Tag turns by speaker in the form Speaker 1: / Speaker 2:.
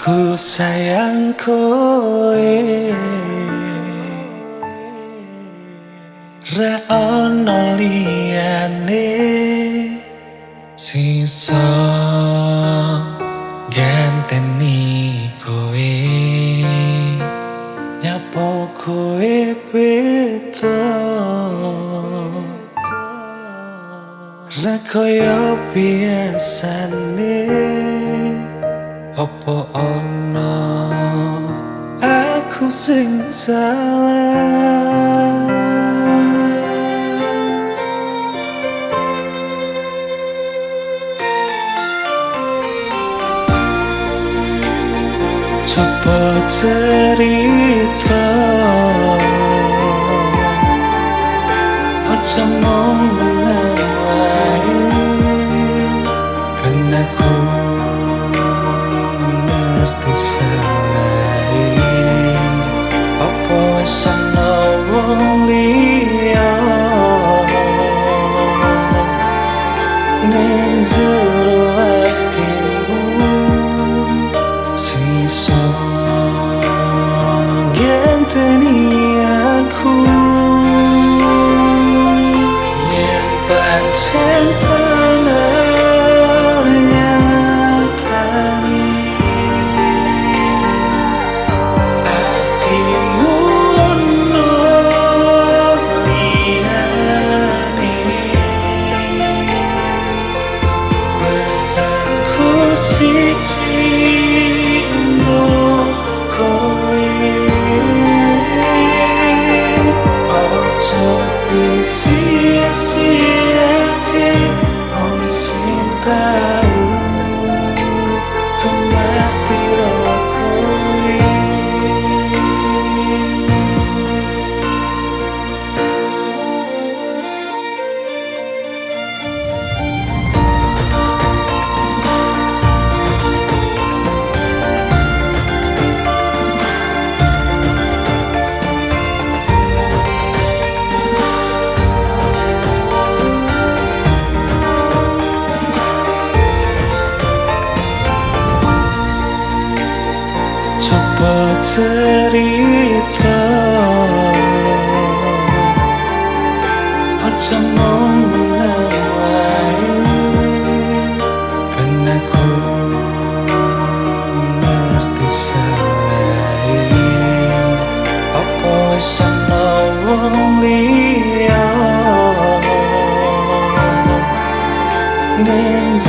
Speaker 1: Ku sayang kowe, ra ono liyane sing iso ganteni kowe. Nyapo kowe beda, ra koyo biasane. Opo ono aku sing salah? Coba cerita, aja mung meneng wae, ben aku ngerti salahe. Apa wis ana wong liya ning jero atimu sing iso ganteni aku? Yen pancen bener nyatane atimu ono liyane, pesanku siji untuk kowe, ojo disia-siake wong sing tau kemati kowe. Coba cerita, aja mung meneng wae, ben aku ngerti salahe. Apa wis ana wong liya ning